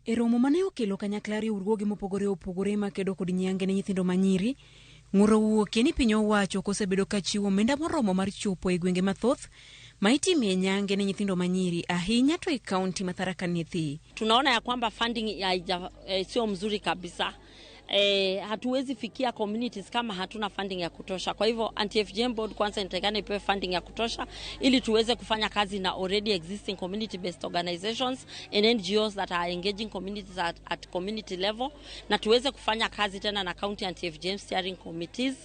E romo mane okelo kanyakla riwruoge mopogore opogore makedo kod nyange ne nyithindo manyiri, ng'uro wuokie ni piny owacho kosebedo ka chiwo omenda moromo mar chopo e gwenge mathoth ma itimie nyange ne nyithindo manyiri ahinya to e kaunti ma Tharaka Nithi. Tunaona ya kwamba funding sio mzuri kabisa. Hatuwezi fikia communities kama hatuna funding ya kutosha. Kwa hivyo anti-FGM board kwanza inatakikana ipewe funding ya kutosha ili tuweze kufanya kazi na already existing community based organizations and NGOs that are engaging communities at community level, na tuweze kufanya kazi tena na county anti-FGM steering committees.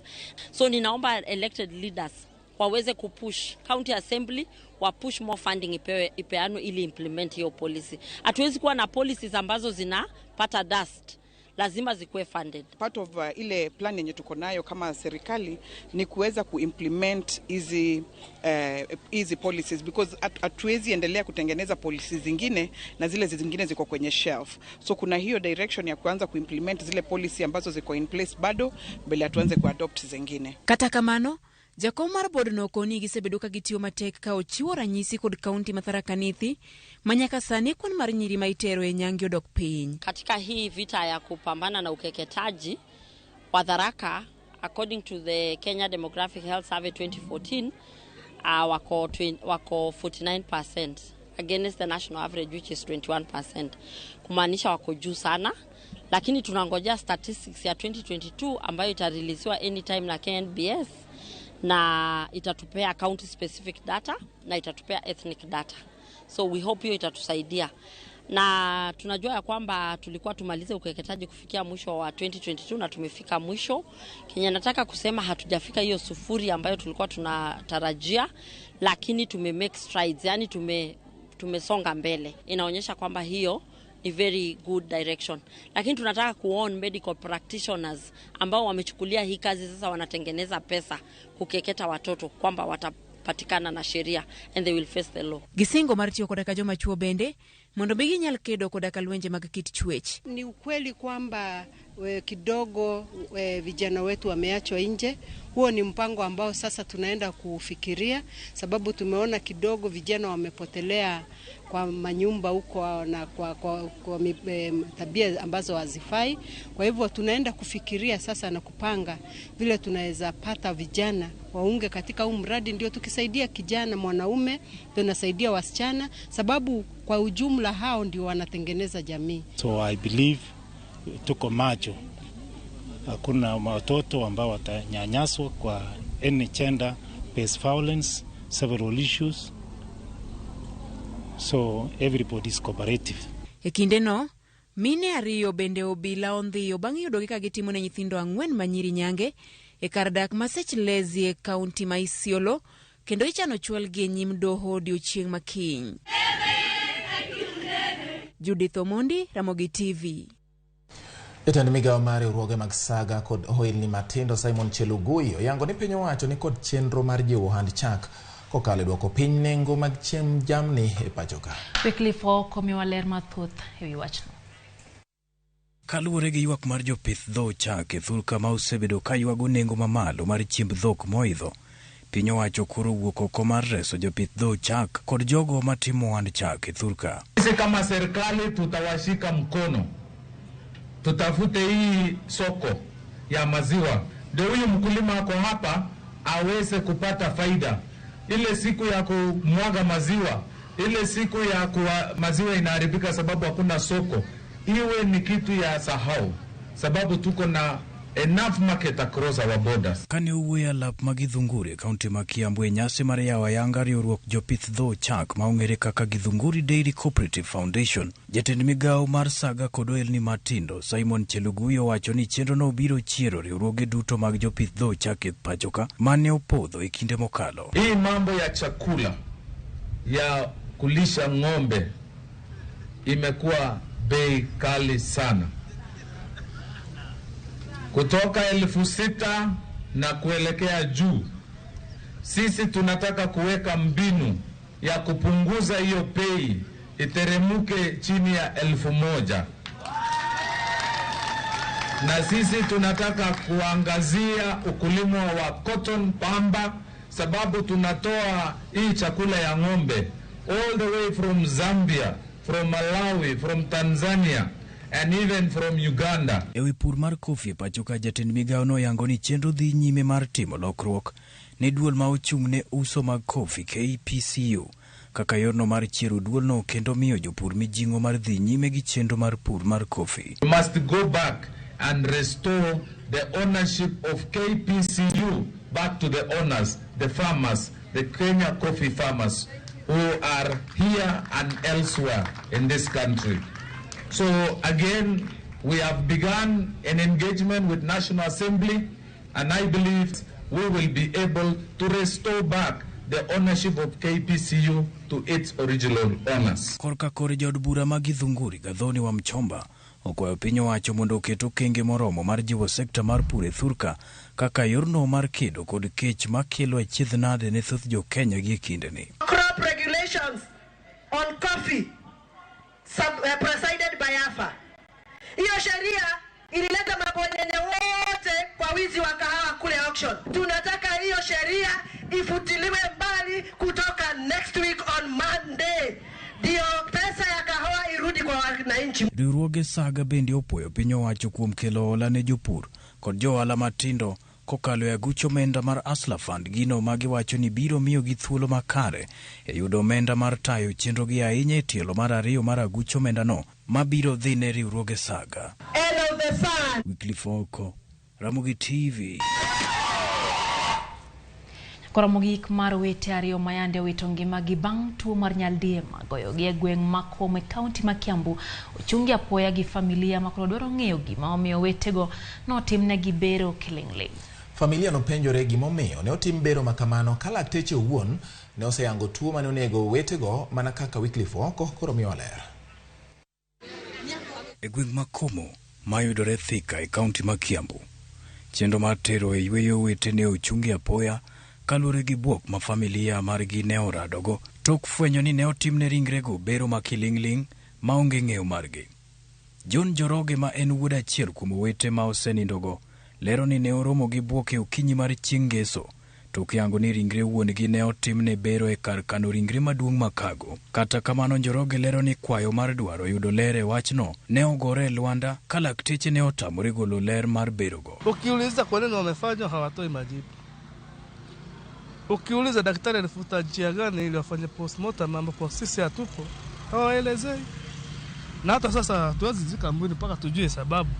So ninaomba elected leaders waweze kupush county assembly wa push more funding ipeanwe ili implement hiyo policy. Hatuwezi kuwa na policies ambazo zinapata dust. Lazima zikuwe funded. Part of ile plan yenye tuko nayo kama serikali ni kuweza kuimplement hizi policies, because hatuwezi endelea kutengeneza policies zingine na zile zingine ziko kwenye shelf. So kuna hiyo direction ya kuanza kuimplement zile policy ambazo ziko in place bado mbele tuanze kuadopt zingine. Kata kamano, jakom mar board no koni gisebedo ka gitiyo matek ka ochiwo ranyisi kod kaunti ma Tharaka Nithi ma nyaka sani kwan mar nyiri ma itero e nyange odok piny. Katika hii vita ya kupambana na ukeketaji wa Tharaka, according to the Kenya Demographic Health Survey 2014, wako 49% against the national average which is 21%, kumaanisha wako juu sana. Lakini tunangojea statistics ya 2022 ambayo itareleasiwa anytime na KNBS, na itatupea county specific data na itatupea ethnic data. So we hope hiyo itatusaidia. Na tunajua ya kwamba tulikuwa tumalize ukeketaji kufikia mwisho wa 2022 na tumefika mwisho. Kenya nataka kusema hatujafika hiyo sufuri ambayo tulikuwa tunatarajia, lakini tume make strides, yani tumesonga mbele. Inaonyesha kwamba hiyo ni very good direction. Lakini tunataka kuon medical practitioners ambao wamechukulia hii kazi sasa wanatengeneza pesa kukeketa watoto kwamba watapatikana na sheria and they will face the law. Gisingo mar tiyo koda ka joma chuo bende mondo mi ginyal kedo koda ka lwenje mag kit chwech. Ni ukweli kwamba kidogo vijana wetu wameachwa nje. Huo ni mpango ambao sasa tunaenda kufikiria, sababu tumeona kidogo vijana wamepotelea kwa manyumba huko na kwa tabia ambazo hazifai. Kwa hivyo tunaenda kufikiria sasa na kupanga vile tunaweza pata vijana waunge katika huu mradi, ndio tukisaidia kijana mwanaume tunasaidia wasichana, sababu kwa ujumla hao ndio wanatengeneza jamii. So I believe tuko macho, hakuna watoto ambao watanyanyaswa kwa any gender based violence, several issues. So everybody is cooperative. E kindeno, mine ariyo bende obila ondhiyo bang' yudogi ka gitimo ne nyithindo 4 manyiri nyange e kar dak ma Sechlezi e kaunti ma Isiolo, kendo ichano chwalgi e nyim doho odiochieng' ma kiny. Judith Omondi, Ramogi TV. Jatend migawo mar riwruoge mag saga kod ohelni matindo Simon Chelugui oyango ni piny owacho ni kod chenro mar jiwo ohand chak kokalo e duoko piny nengo mag chiemb jamni e pacho ka. Wycliffe Ooko miyowa ler mathoth e wi wachno. Kaluwore gi ywak mar jopith dho chak e thurka ma osebedo ka ywago nengo mamalo mar chiemb dhok moidho, piny owacho koro owuok oko mar reso jopith dho chak kod jogo matimo ohand chak e thurka. Sisi kama serikali tutawashika mkono, tutafute hii soko ya maziwa, ndio huyu mkulima ako hapa aweze kupata faida. Ile siku ya kumwaga maziwa, ile siku ya kuwa maziwa inaharibika sababu hakuna soko, iwe ni kitu ya sahau, sababu tuko na enough market across our borders. Kane owuoyo e alap ma Githunguri e kaunti ma Kiambu e nyasi mar yawo ayanga riwruok jopith dho chak ma ong'ere kaka Githunguri Dairy Cooperative Foundation, jatend migawo mar saga kod ohelni matindo Simon Chelugui owacho ni chenrono biro chiero riwruoge duto mag jopith dho chak e pachoka mane opodho e kinde mokalo. Hii mambo ya chakula ya kulisha ng'ombe imekuwa bei kali sana, kutoka 6,000 na kuelekea juu. Sisi tunataka kuweka mbinu ya kupunguza hiyo bei iteremuke chini ya 1,000. Na sisi tunataka kuangazia ukulima wa cotton pamba, sababu tunatoa hii chakula ya ng'ombe all the way from Zambia, from Malawi, from Tanzania and even from Uganda. E wi pur mar kofi e pacho ka, jatend migawo noyango ni chenro dhi nyime mar timo lokruok ne duol ma ochung' ne uso mag kofi KPCU kaka yorno mar chiero duolno kendo miyo jopur mijing'o mar dhi nyime gi chenro mar pur mar kofi. We must go back and restore the ownership of KPCU back to the owners, the farmers, the Kenya coffee farmers who are here and elsewhere in this country. So again, we have begun an engagement with National Assembly, and I believe we will be able to restore back the ownership of KPCU to its original owners. Korka kore jaod bura ma Githunguri Gathoni wa Mchomba okwayo piny owacho mondo oket okenge moromo mar jiwo sekta mar pur e thurka kaka yorno mar kedo kod kech makelo achiedh nade ne thoth jo Kenya gi e kindeni. Crop regulations on coffee presided by AFA. Hiyo sheria ilileta mabonyenye wote kwa wizi wa kahawa kule auction. Tunataka hiyo sheria ifutiliwe mbali kutoka next week on Monday. Ndio pesa ya kahawa irudi kwa wananchi. Riwruoge saga bende opuoyo piny owacho kuom kelo hola ne jopur kod jo ohala matindo kokalo e aguch omenda mar Hustler Fund, gino ma giwacho ni biro miyogi thuolo makare e yudo omenda mar tayo chenrogi ahinya e tielo mar ariyo mar aguch omendano mabiro dhi ne riwruoge saga. End of the sun. Wycliffe Ooko, Ramogi TV. Koro mogik mar wete ariyo mayande owito ngimagi bang' tuo mar nyaldiema goyogi e gweng' ma Komo e kaunti ma Kiambu ochungi apoya gi familia ma koro dwaro ng'eyo gima omiyo wetego notimnegi bero kiling'ling'. Familia nopenjore gimomiyo ne otim bero makamano ka lakteche owuon ne oseyango tuo mane onego wetego mana kaka Wycliffe Ooko koro miyowa ler. E gweng' ma Komo mayudore Thika e kaunti ma Kiambu, chenro mar tero e yweyo wete ne ochungi apoya kaluwore gi bwok ma familia margi ne oradogo tok fwenyo ni ne otimne ringrego bero ma kiling'ling' maonge ng'eyo margi. John Njoroge ma en wuod achiel kuom owete ma osenindogo lero ni ne oromo gi bwok e okinyi mar chieng' ngeso tok yango ni ringre wuon-gi ne otimne bero e kar kano ringre maduong' ma Kago. Kata kamano Njoroge lero ni kwayo mar dwaro yudo ler e wachno ne ogore e lwanda ka lakteche ne otamore golo ler mar berogo. Ukiuliza kwa nini wamefanya, hawatoi majibu. Ukiuliza daktari alifuta njia gani ili wafanye postmortem, ambapo sisi hatupo, hawaelezei. Na hata sasa hatuwezi zika mwili mpaka tujue sababu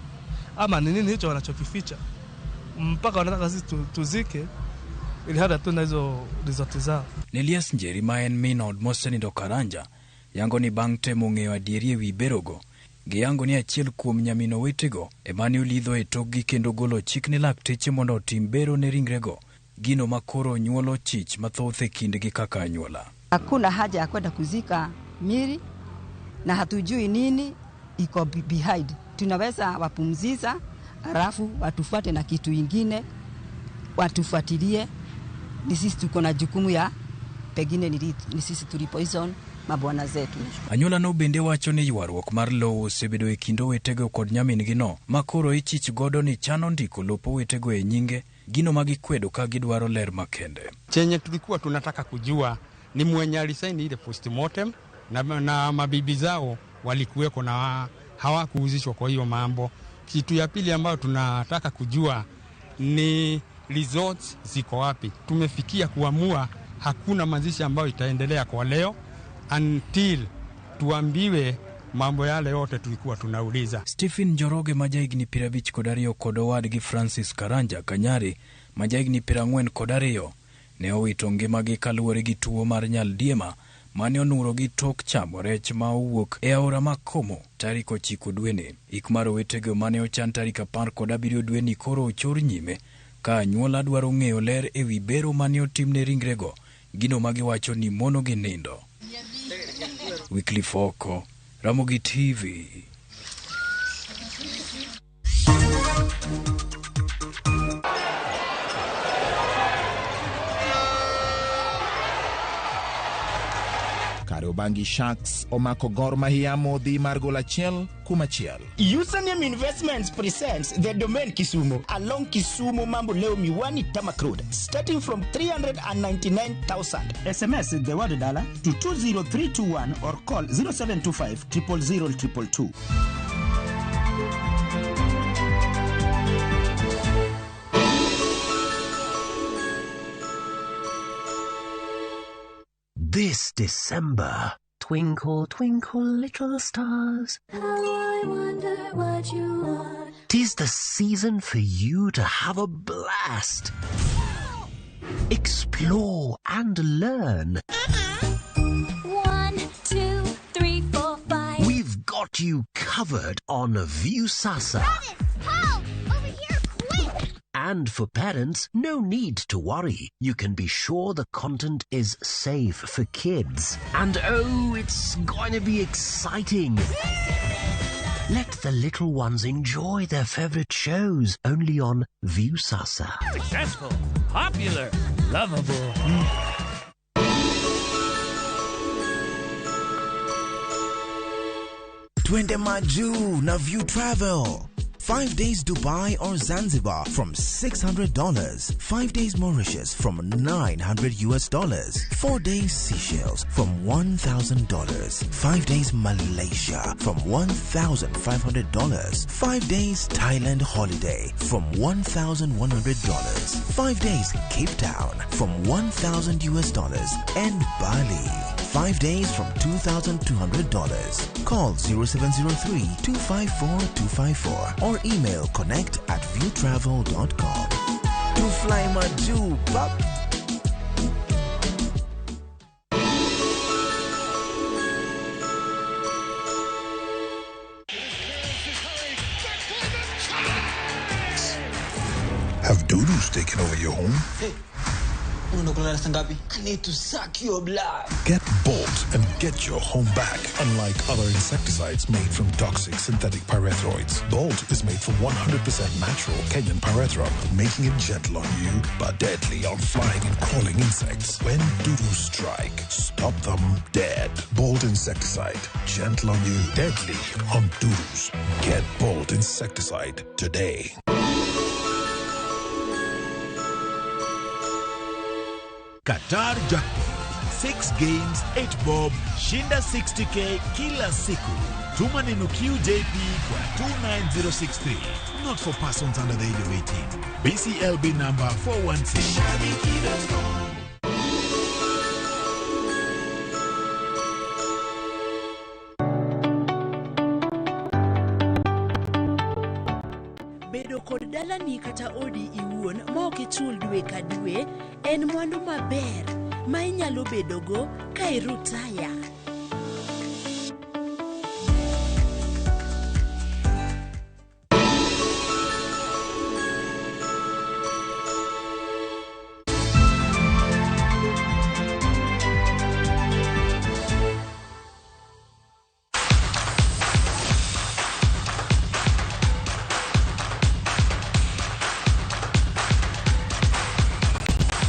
ama ni nini hicho wanachokificha, mpaka wanataka sisi tuzike ili hata tuna hizo result zao. Nelias Njeri ma en min od mosenindo Karanja yango ni bang' temo ng'eyo adieri ewi berogo, giyango ni achiel kuom nyamin owetego ema ne olidho e tokgi kendo golo chik ne lakteche mondo otim bero ne ringrego, gino ma koro nyuolo chich mathoth e kindgi kaka anyuola. Hakuna haja ya kwenda kuzika mili na hatujui nini iko behind. Tunaweza wapumziza alafu watufuate na kitu ingine, watufuatilie. Ni sisi tuko na jukumu ya pengine ni sisi tulipoison mabwana zetu. Anyuola no bende wacho ni ywaruok mar lowo osebedo e kind owetego kod nyamin-gi ma koro ichich godo ni chano ndiko lop owetego e nyinge, gino ma gikwedo ka gidwaro ler makende. Chenye tulikuwa tunataka kujua ni mwenye alisaini ile postmortem na mabibi zao walikuweko na hawakuhusishwa kwa hiyo mambo. Kitu ya pili ambayo tunataka kujua ni results ziko wapi. Tumefikia kuamua hakuna mazishi ambayo itaendelea kwa leo until tuambiwe mambo yale yote tulikuwa tunauliza. Stephen Njoroge ma jahigni 52 kod owadgi Francis Karanja Kanyari ma jahigni 42 ne owito ngimagi kaluwore gi tuo mar nyaldiema mane onurogi tok chamo rech ma owuok e aora ma Komo tarik 9 dweni. Ik mar owetego mane ochan tarik 17 dweni koro ochor nyime ka anyuola dwaro ng'eyo ler ewi bero mane otimne ringrego, gino magiwacho ni mono gi nindo. Wycliffe Oko, Ramogi TV. Kariobangi Sharks omako Gor Mahia modhi mar gol 1-1. Username Investments presents the Domain Kisumu along Kisumu Mambo Leo Miwani Tamak Road, starting from 399,000. SMS the word dollar to 20321 or call 0725 000 222. This December, twinkle, twinkle, little stars. How I wonder what you are. 'Tis the season for you to have a blast. Explore and learn. 1, 2, 3, 4, 5. We've got you covered on Viusasa. Travis, help! Over here, quick! And for parents, no need to worry. You can be sure the content is safe for kids. And oh, it's going to be exciting. Let the little ones enjoy their favorite shows only on Viusasa. Successful, popular, lovable. Twende Maju na View Travel. 5 days Dubai or Zanzibar from $600. 5 days Mauritius from $900. 4 days Seychelles from $1,000. 5 days Malaysia from $1,500. 5 days Thailand holiday from $1,100. 5 days Cape Town from $1,000 and Bali. 5 days from $2,200. Call 0703 254 254 or email connect@viewtravel.com. To fly Maju, pop. Have doodles taken over your home? Hey. I need to suck your blood. Get Bolt and get your home back. Unlike other insecticides made from toxic synthetic pyrethroids, Bolt is made from 100% natural Kenyan pyrethrum, making it gentle on you but deadly on flying and crawling insects. When doodles strike, stop them dead. Bolt insecticide, gentle on you, deadly on doodles. Get Bolt insecticide today. Qatar Jackpot. 6 games, 8 bob, shinda 60k kila siku. Tuma neno QJP kwa 29063. Not for persons under the age of 18. BCLB number 416. Bedo kod dalani kata odi iwuon ma ok ichul dwe ka dwe en mwandu maber ma inyalo bedogo ka irutaya.